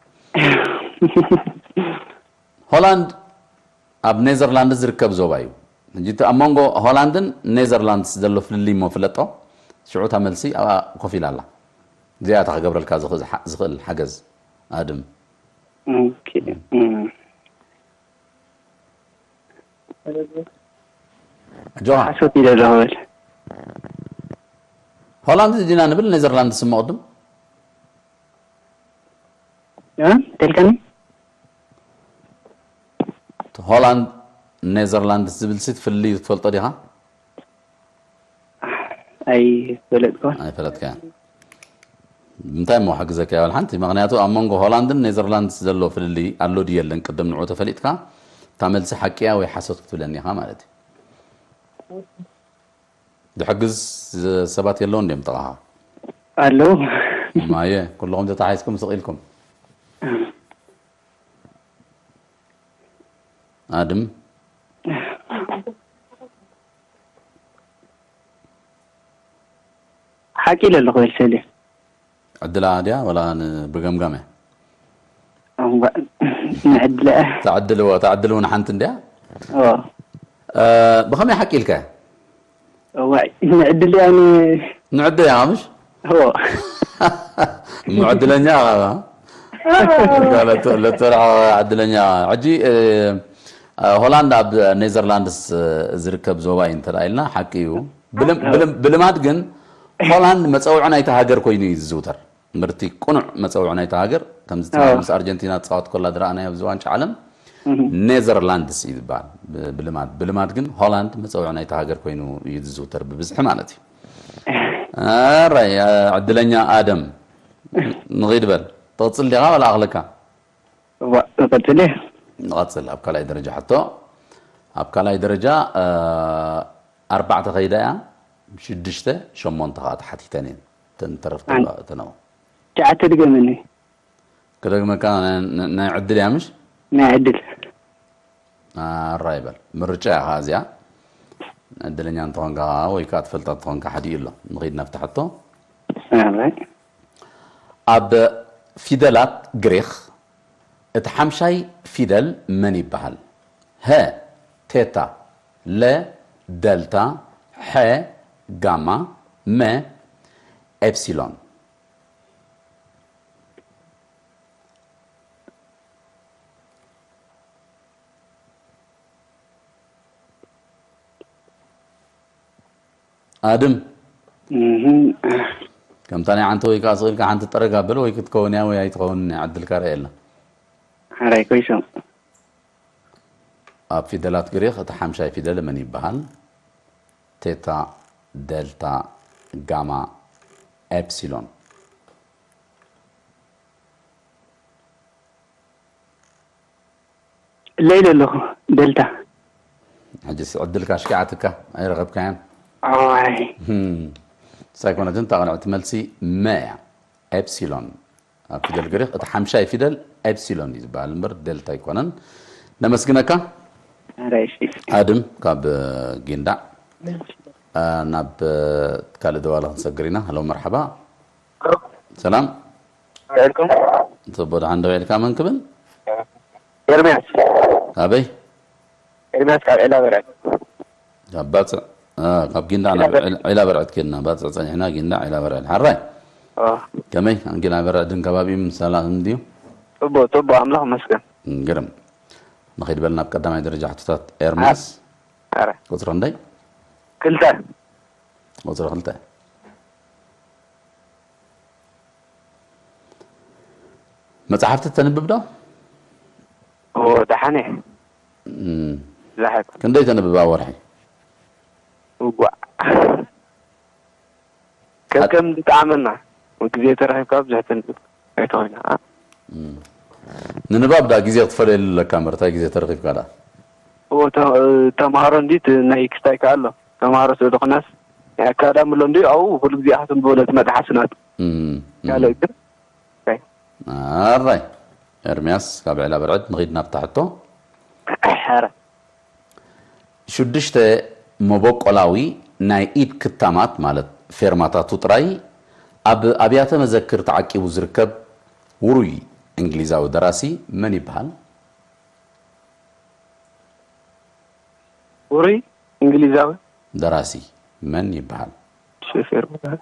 ሆላንድ ኣብ ኔዘርላንድስ ዝርከብ ዞባ እዩ ሕጂ እቲ ኣብ መንጎ ሆላንድን ኔዘርላንድስ ዘሎ ፍልልይ እሞ ፍለጦ ሽዑ እታ መልሲ ኣብኣ ኮፍ ኢላ ኣላ እዚኣ እታ ክገብረልካ ዝኽእል ሓገዝ ኣድም ኦኬ እም። ጆሃ ሓሶት ኢለ ኣለኹ በል። ሆላንድ ዲና ንብል ኔዘርላንድስ እሞ ቅድም እ? ተልከኒ? ሆላንድ ኔዘርላንድስ ዝብል ሲ ትፍልልዩ ትፈልጦ ዲኻ? ኣይፈለጥኩን። ኣይፈለጥካያ። እንታይ እሞ ክሕግዘካ ይብል ሓንቲ? ምኽንያቱ ኣብ መንጎ ሆላንድን ኔዘርላንድስ ዘሎ ፍልልይ ኣሎ ድዩ የለን? ቅድም ንዑ ተፈሊጥካ እታ መልሲ ሓቂ እያ ወይ ሓሶት ክትብለኒ ኢኻ ማለት እዩ። ዝሕግዝ ሰባት የለውን ድዮም ጥቓኻ? ኣለዉ። ማየ፣ ኩልኹም ተታሓይዝኩም ስቕ ኢልኩም። ኣድም። ሓቂ ኢለ ኣለኹ በል ሰልየ። ዕድላ ድያ ወላ ን-፣ ብገምጋም እያ? እምባ-፣ ንዕድላ እያ። ተዕድልዎ፣ ተዕድል እውን ሓንቲ እንድያ? እዎ። እ፣ ብኸመይ ሓቂ ኢልካያ? እዋይ፣ ንዕድል እያ ን-፣ ንዕድል እያ ምሽ? እዎ። እሞ ዕድለኛ ኢኻ። ለተ-፣ ለተርዓ ዕድለኛ። ሕጂ፣ እ፣ ሆላንድ ኣብ ኔዘርላንድስ ዝርከብ ዞባ እዩ እንተ ኢልና ሓቂ እዩ። ብልም-፣ ብልም-፣ ብልማድ ግን ሆላንድ መጸውዒ ናይታ ሃገር ኮይኑ እዩ ዝዝውተር። ምርቲ ቅኑዕ መጸውዒ ናይታ ሃገር፣ ከምዚ ትማሊ ኣዎ። ምስ ኣርጀንቲና ትጻወት ከላ ዝረኣናዮ ኣብዚ ዋንጫ ዓለም፣ እህ። ኔዘርላንድስ እዩ ዝበሃል። ብ-፣ ብልማድ፣ ብልማድ ግን ሆላንድ መጸውዒ ናይታ ሃገር ኮይኑ እዩ ዝዝውተር ብብዝሒ ማለት እዩ። ኣራይ፣ እ፣ ዕድለኛ ኣደም። ንኺድ በል። ትቕጽል ዲኻ ወላ ኣኽልካ? እዋ፣ እቐጽል እየ። ንቐጽል። ኣብ ካልኣይ ደረጃ ሕቶ። ኣብ ካልኣይ ደረጃ፣ እ፣ ኣርባዕተ ከይዳ እያ። ሽዱሽተ፣ ሸሞንተ ኸዓ ተሓቲተን እየን። እተን ተረፍ ኣን-፣ ተባ-፣ እተን ኣብኡ። ትሽዓተ ድገመኒ። ክደግመካ፣ ናይ፣ ናይ፣ ናይ ዕድል እያ ምሽ? ናይ ዕድል። ኣራይ በል። ምርጫ እያ ኸዓ እዚኣ። ዕድለኛ እንተኾንካ ኸዓ ወይ ከዓ ትፈልጣ እንተኾንካ ሓዲኡ ኣሎ። ንኺድ ናብታ ሕቶ። ኣራይ። ኣብ ፊደላት ግሪኽ እቲ ሓምሻይ ፊደል መን ይበሃል? ሀ፣ ቴታ፣ ለ፣ ደልታ፣ ሐ፣ ጋማ፣ መ፣ ኤፕሲሎን። ኣድም። እህ። ከምታ ናይ ዓንተ ወይ ከዓ ስቕ ኢልካ ሓንቲ ጠረግ ኣብል ወይ ክትከውን እያ ወይ ኣይትኸውን እያ፣ ዕድልካ ርኣየላ። ሓራይ ኮይሶም። ኣብ ፊደላት ግሪኽ እቲ ሓምሻይ ፊደል መን ይበሃል? ቴታ፣ ደልታ፣ ጋማ፣ ኤፕሲሎን። ለይለ ኣለኹ፣ ደልታ። ሕጂስ ዕድልካ ኣሽኪዓትካ፣ ኣይረኸብካያን። ኣዋይ። ህም። ሳይኮነትን እታ ቐንዕቲ መልሲ መ እያ። ኤፕሲሎን። ኣብ ፊደል ግሪኽ እቲ ሓምሻይ ፊደል ኤፕሲሎን እዩ ዝበሃል እምበር ደልታ ኣይኮነን። ነመስግነካ። ኧረ እሺ። ኣድም ካብ ጊንዳዕ። እ፣ ናብ፣ እ፣ ካልእ ደዋሊ ክንሰግር ኢና። ሃሎ መርሓባ። ሰላም። ውዒልኩም? ጽቡቕ፣ ደሓን ዶ ውዒልካ? መን ክብል? ኤርምያስ። ካበይ? ኤርምያስ ካብ ዒላ በርዕድ። ካብ ባጽዕ፣ እ፣ ካብ ጊንዳዕ ናብ ዒላ በርዕድ። ዒላ፣ ዒላ በርዕድ ኬድና። ባጽዕ ጸኒሕና፣ ጊንዳዕ፣ ዒላ በርዕድ። ሓራይ? ኦ። ከመይ? ጊንዳዕ በርዕድን ከባቢኡን ሰላም ድዩ? ጽቡቕ፣ ጽቡቕ፣ ኣምላኽ ይመስገን። ግርም። ንኸይድ በል ናብ ቀዳማይ ደረጃ ሕቶታት ኤርምያስ። ኣረ። ቁጽሪ ክንደይ? ክልተ። ቁጽሪ ክልተ። መጽሓፍቲ ተንብብ ዶ? ኦ፣ ደሓን እየ። እም። ዛሕት። ክንደይ ተንብብ ኣብ ወርሒ? እዋእ። ከከም ዝጠዓመና። ግዜ ተረኺብካ ብዙሕ ተንብብ ኣይትኾይና። እም። ንንባብ ዳ ግዜ ክትፈልየሉ ኣለካ እምበር፣ እንታይ ግዜ ተረኺብካ ዳ? ኦ፣ ተ-፣ ተምሃሮ እንዲ፣ እቲ ናይ ክስታይ ከኣ ኣሎ። ተምሃሮ ስለ ዝኾናስ፣ ናይ ኣካዳሚ ኣሎ እንዲ፣ ኣብኡ ኩሉ ግዜ ኢኻ ተንብቦ ነቲ መጽሓፍ ናቱ። እም፣ እም። ካልእ ግን፣ እንታይ? ኣራይ፣ ኤርምያስ ካብ ዒላ በርዕድ፣ ንኺድ ናብታ ሕቶ። ሐረ። ሽዱሽተ መበቆላዊ ናይ ኢድ ክታማት፣ ማለት ፌርማታቱ ጥራይ፣ ኣብ ኣብያተ መዘክር ተዓቂቡ ዝርከብ ውሩይ እንግሊዛዊ ደራሲ መን ይበሃል? ውሩይ እንግሊዛዊ ደራሲ መን ይበሃል? ሸፌር ይበሃል።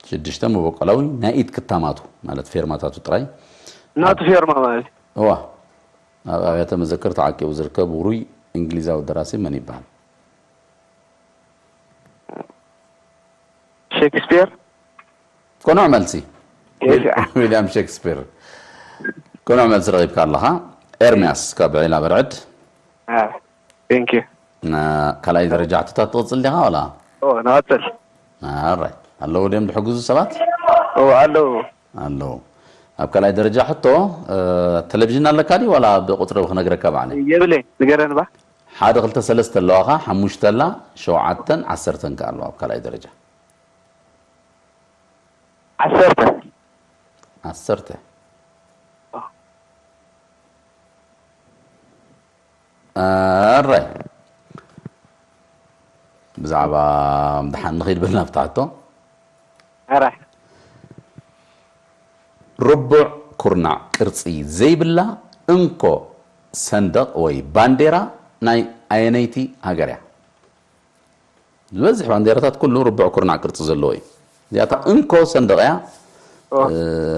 ሽዱሽተ መበቆላዊ ናይ ኢድ ክታማቱ፣ ማለት ፌርማታቱ ጥራይ። ናቱ ፌርማ ማለት እዩ። እዋ። ኣብ ኣብያተ መዘክር ተዓቂቡ ዝርከብ ውሩይ እንግሊዛዊ ደራሲ መን ይበሃል? ሼክስፒር። ቅኑዕ መልሲ። Yes. ዊልያም ሼክስፒር። ቅኑዕ መልሲ ረኺብካ ኣለኻ። ኤርሚያስ ካብ ብዒላ በርዕድ። Thank you. ካልኣይ ደረጃ ሕቶታት ትቕጽል ዲኻ ዋላ? ንቐጽል። ኣራይ ኣለዉ ድዮም ዝሕግዙ ሰባት? ኣለዉ። ኣለዉ። ኣብ ካልኣይ ደረጃ ሕቶ፣ ቴሌቪዥን ኣለካ ድዩ ዋላ ብቁጽሪ ክነግረካ ባዕለይ? የብለይ። ንገረን ባ። ሓደ ክልተ ሰለስተ ኣለዋኻ፣ ሓሙሽተ ኣላ፣ ሸውዓተን ዓሰርተን ከ ኣለዋ ኣብ ካልኣይ ደረጃ። ዓሰርተ። ዓሰርተ። ኣራይ ብዛዕባ ምድሓን ንኸይድ በልና ብታሕቶ። ኣራይ ርቡዕ ኩርናዕ ቅርጺ ዘይብላ እንኮ ሰንደቕ ወይ ባንዴራ ናይ ኣየነይቲ ሃገር እያ? ዝበዝሕ ባንዴራታት ኩሉ ርቡዕ ኩርናዕ ቅርጺ ዘለዎ እዩ። እዚኣታ እንኮ ሰንደቕ እያ።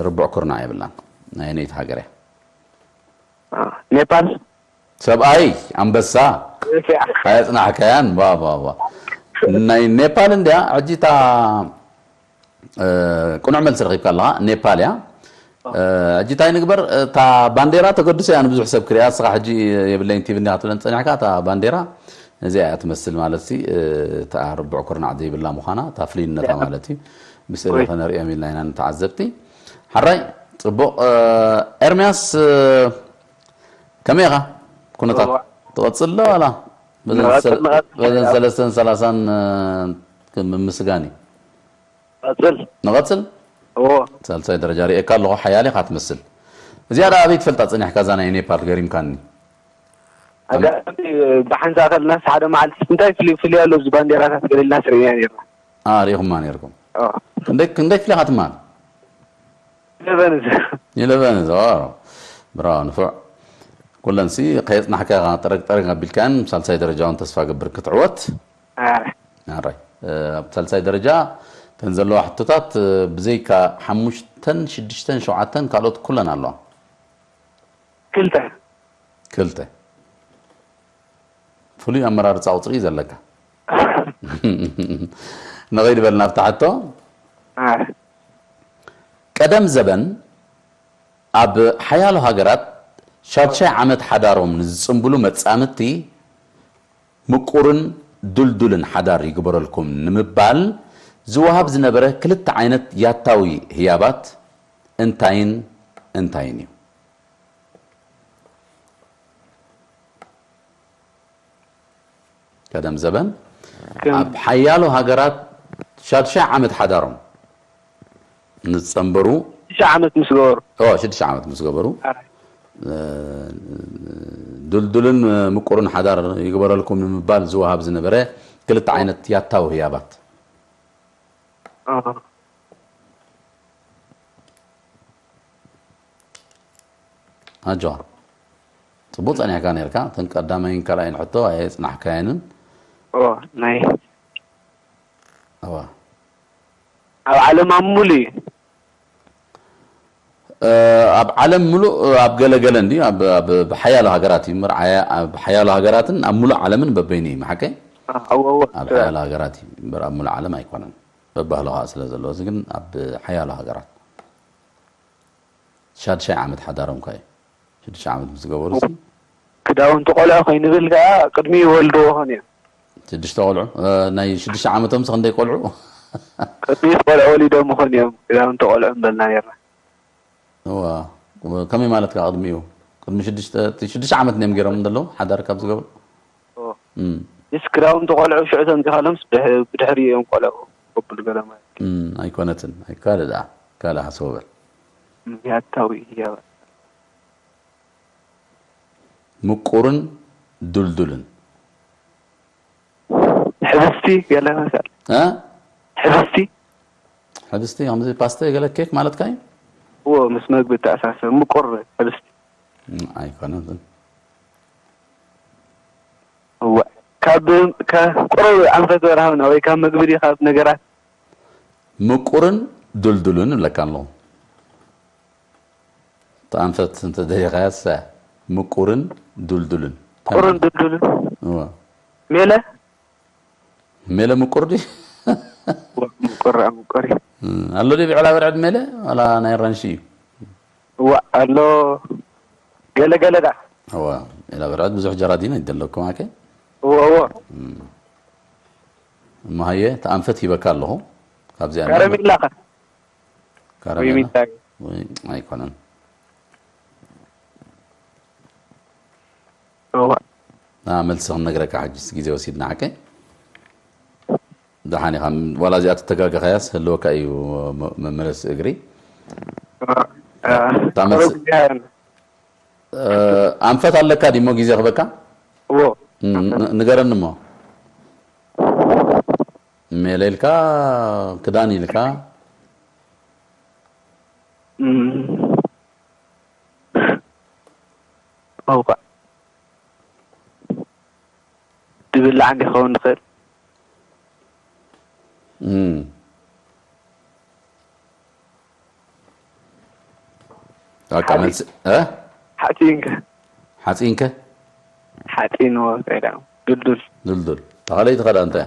ርቡዕ ኩርናዕ የብላን። ናይ ኣየነይቲ ሃገር እያ? ኔፓል። ሰብኣይ ኣንበሳ። ኣየጽናሕካያን። ባ ባ ባ ናይ ኔፓል እንድያ። ሕጂ እታ ቅኑዕ መልሲ ረኺብካ ኣለኻ። ኔፓል እያ። ሕጂ እንታይ ንግበር? እታ ባንዴራ ተገድሶ እያ ንብዙሕ ሰብ ክሪኣ። እስኻ ሕጂ የብለይን ቲቪ እንዲኻ ትብለን ጸኒሕካ። እታ ባንዴራ እዚኣ እያ ትመስል ማለት ሲ እታ ርቡዕ ኩርናዕ ዘይብላ ምዃና እታ ፍልይነታ ማለት እዩ። ብስእሊ ከነርእዮም ኢልና ኢና ንተዓዘብቲ። ሓራይ ጽቡቕ። ኤርሚያስ ከመይ ኢኻ? ኩነታት ትቐጽል ዶ ዋላ? በዘን ሰለስተን ሰላሳን ምምስጋን እዩ። ቀጽል። ንቐጽል። እዎ። ሳልሳይ ደረጃ ርእየካ ኣለኹ፣ ሓያል ኢኻ ትመስል። እዚኣ ደኣ ኣበይ ትፈልጣ ጸኒሕካ እዛ ናይ ኔፓል ገሪምካኒ። ኣጋጣሚ ብሓንሳእ ከለናስ ሓደ መዓልቲ እንታይ ፍልይ ፍልይ ኣሎ ኣብዚ ባንዴራታት ገለ ኢልና ስርኢና ነርና። አ ሪኹማ ነርኩም። ክንደይ ክንደይ ክፍሊ ኢኻ ትማል? ኢለቨንዝ። ኢለቨንዝ። ዋው። ብራው ንፉዕ። ኩለን ሲ ከየጽናሕካ ጠረግ ጠረግ ኣቢልካን ሳልሳይ ደረጃውን ተስፋ ገብር ክትዕወት። ኣራይ ኣብ ሳልሳይ ደረጃ ተን ዘለዋ ሕቶታት ብዘይካ ሓሙሽተን ሽዱሽተን ሸውዓተን ካልኦት ኩለን ኣለዋ። ክልተ ክልተ ፍሉይ ኣመራርፃ ቁፅሪ እዩ ዘለካ። ንኸይድ በል ናብታ ሕቶ። ቀደም ዘበን ኣብ ሓያሎ ሃገራት ሻድሻይ ዓመት ሓዳሮም ንዝፅንብሉ መፃምድቲ ምቁርን ድልዱልን ሓዳር ይግበረልኩም ንምባል ዝወሃብ ዝነበረ ክልተ ዓይነት ያታዊ ህያባት እንታይን እንታይን እዩ? ቀደም ዘበን ኣብ ሓያሎ ሃገራት ሻድሻይ ዓመት ሓዳሮም ንዝጸንበሩ ሽዱሽተ ዓመት ምስ ገበሩ ኦ ሽዱሽተ ዓመት ምስ ገበሩ ድልዱልን ምቁርን ሓዳር ይግበረልኩም ንምባል ዝወሃብ ዝነበረ ክልተ ዓይነት ያታዊ ህያባት። ኣጆ ጽቡቅ ጸኒሕካ ነርካ። እተን ቀዳማይን ካልኣይን ሕቶ ኣየጽናሕካየንን። ናይ እዋ ኣብ ዓለም ኣብ ሙሉ እዩ። ኣብ ዓለም ሙሉእ ኣብ ገለገለ እንዲ ኣብ ብሓያሎ ሃገራት እዩ ምርዓያ ኣብ ሓያሎ ሃገራትን ኣብ ሙሉእ ዓለምን በበይኑ እዩ ሓቀይ። ኣብ ሓያሎ ሃገራት እዩ እምበር ኣብ ሙሉእ ዓለም ኣይኮነን። በባህሎ ከዓ ስለ ዘለዎ እዚ ግን ኣብ ሓያሎ ሃገራት ሻድሻይ ዓመት ሓዳሮም ከ ሽዱሽተ ዓመት ምስ ገበሩ ሲ ክዳውንቲ ቆልዑ ከይንብል ከዓ ቅድሚ ይወልድዎ ኾን እዮም። ሽዱሽተ ቆልዑ ናይ ሽዱሽተ ዓመቶም ሲ ክንደይ ቆልዑ ቅድሚ ቆልዑ ወሊዶም ኾን እዮም ክዳውንቲ ቆልዑ እንበልና ነርና። እዋ ከመይ ማለት ከዓ ቅድሚኡ ቅድሚ ሽዱሽተ ዓመት እዮም ገይሮም እንደለዉ ሓዳር ካብ ዝገብሩ ምስ ክዳውንቲ ቆልዑ ሽዑ ተምፂኻሎም ብድሕሪ እዮም ቆልዑ ከብሉ ገለ ማለት ኣይኮነትን ኣይካል ዳ ካልእ ሓሰቡ በል ያታዊ ህያባት ምቁርን ድልዱልን ሕብስቲ ገለ መሰል እ ሕብስቲ ሕብስቲ ከምዚ ፓስተ ገለ ኬክ ማለትካ እዩ እዎ ምስ መግቢ ተኣሳሰር ምቁር ሕብስቲ ኣይኮነትን እወ ካብ ቁሩብ ኣንፈት ወርሃብና ወይ ካብ መግቢ ድዩ ካብ ነገራት ምቁርን ድልዱልን እብለካ ኣለኹ ተኣንፈት እንተደሊኻያ ሰ ምቁርን ዱልዱልን። ቁርን ድልዱልን እዋ። ሜለ ሜለ ምቁር ድዩ? ምቁር ምቁር እዩ። ኣሎ ድዩ ብዕላ በርዕድ ሜለ? ዋላ ናይ ኣራንሺ እዩ? እዋ ኣሎ ገለ ገለ ዳ እዋ፣ ዕላ በርዕድ ብዙሕ ጀራዲን ኣይደለኩም ኣከ? እዎ እዎ እሞ ሃየ፣ ተኣንፈት ሂበካ ኣለኹ። ካብዚኣ ከረሜላ ኸ ካረሜላ? ወይ ሚታይ ወይ ኣይኮነን። እዋ ና መልሲ ክንነግረካ ሕጅስ ግዜ ወሲድና ሓቀ። ደሓን ኢኻ። ዋላ እዚኣ ትተጋገኻያስ ህልወካ እዩ መ- መመለሲ እግሪ። እታ መልሲ- ኣንፈት ኣለካ ዲሞ ግዜ ክበካ? እዎ ን- ን- ንገረኒ እሞ። ሜለ ኢልካ፣ ክዳን ኢልካ። እም። እውቃ ድብላዕ እንዲኸውን ንኽእል እም። በቃ መልሲ እ ሓፂንከ ሓፂንከ ሓፂን ወ ድልዱል ድልዱል ተኸለይ ትኸዳ እንታይ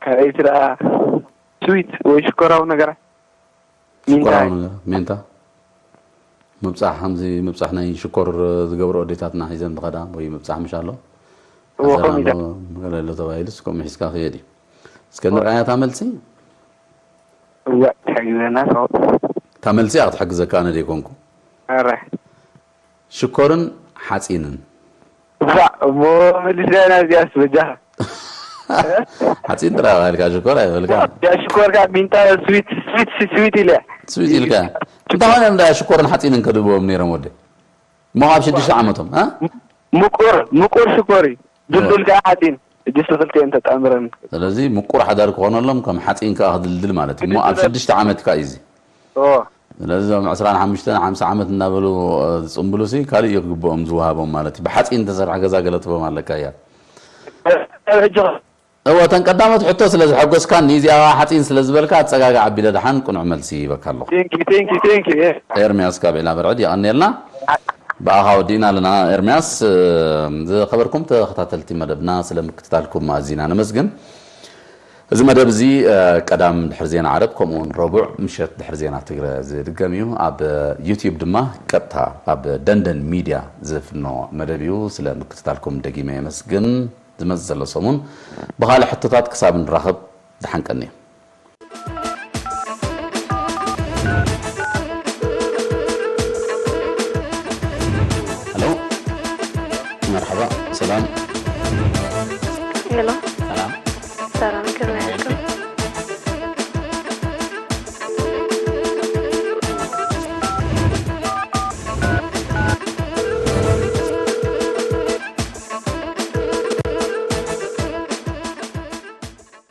ካልኣይቲ ደኣ ስዊት ወይ ሽኮራዊ ነገራት ሽኮራዊ ሚንታ ነገር ሜንታ ምብፃሕ ከምዚ ምብፃሕ ናይ ሽኮር ዝገብሩ ኣዴታትና ሒዘን ዝኸዳ ወይ ምብፃሕ ምሽ ኣሎ እዎ፣ ከምኡ ኢለ። ገለ ኣሎ ተባሂሉስ ከምኡ ሒዝካ ክየድ እዩ እስከ ንርኣያ እታ መልሲ እዋ ትሕግዘና ሰው እታ መልሲ እያ ክትሕግዘካ ኣነ ደይኮንኩ ኧረ ሽኮርን ሓፂንን እዋ እሞ መሊስና ናብዚኣስ በጃኻ ሓፂን ጥራ ኢልካ ሽኮር ኣይበልካ ያ ሽኮርካ ሚንታ ስዊት ስዊት ስዊት ኢለ ስዊት ኢልካ እንታይ ኾነ እንዳ ሽኮርን ሓፂንን ከድልዎም ነይሮም ወደ እሞ ኣብ ሽዱሽተ ዓመቶም እ? ምቁር ምቁር ሽኮር እዩ ድልዱል ከዓ ሓፂን እጅስ ክልቲኦም ተጣምረን ስለዚ ምቁር ሓዳር ክኾነሎም ከም ሓፂን ከዓ ክድልድል ማለት እዩ እሞ ኣብ ሽዱሽተ ዓመት ከዓ እዩ እዚ ኦ ስለዚ እዞም ዕስራን ሓሙሽተን ሓምሳ ዓመት እናበሉ እ፣ ዝፅምብሉ ሲ ካልእ እዩ ክግብኦም ዝወሃቦም ማለት እዩ ብሓፂን ዝተሰርሐ ገዛ ገለ ጥበም ኣለካ እያ ሕጂ እወ እተን ቀዳሞት ሕቶ ስለ ዝሐጎስካኒ እዚኣ ሓፂን ስለ ዝበልካ ኣፀጋጋ ዓቢለ ደሓን ቅኑዕ መልሲ ይበካ ኣለኹ ቴንኪ ቴንኪ ቴንኪ ኤርሚያስ ካብ ዒላ በርዕድ የቐንየልና ብኣኻ ወዲእና ኣለና ኤርሚያስ እ፣ ዝኸበርኩም ተኸታተልቲ መደብና ስለ ምክትታልኩም ኣዚና ነመስግን እዚ መደብ እዚ እ፣ ቀዳም ድሕሪ ዜና ዓረብ ከምኡውን ረቡዕ ምሸት ድሕሪ ዜና ትግረ ዝድገም እዩ ኣብ ዩትዩብ ድማ ቀጥታ ኣብ ደንደን ሚድያ ዝፍኖ መደብ እዩ ስለ ምክትታልኩም ደጊመ የመስግን ዝመፅእ ዘሎ ሰሙን ብኻልእ ሕቶታት ክሳብ ንራኸብ ደሓን ቀንዩ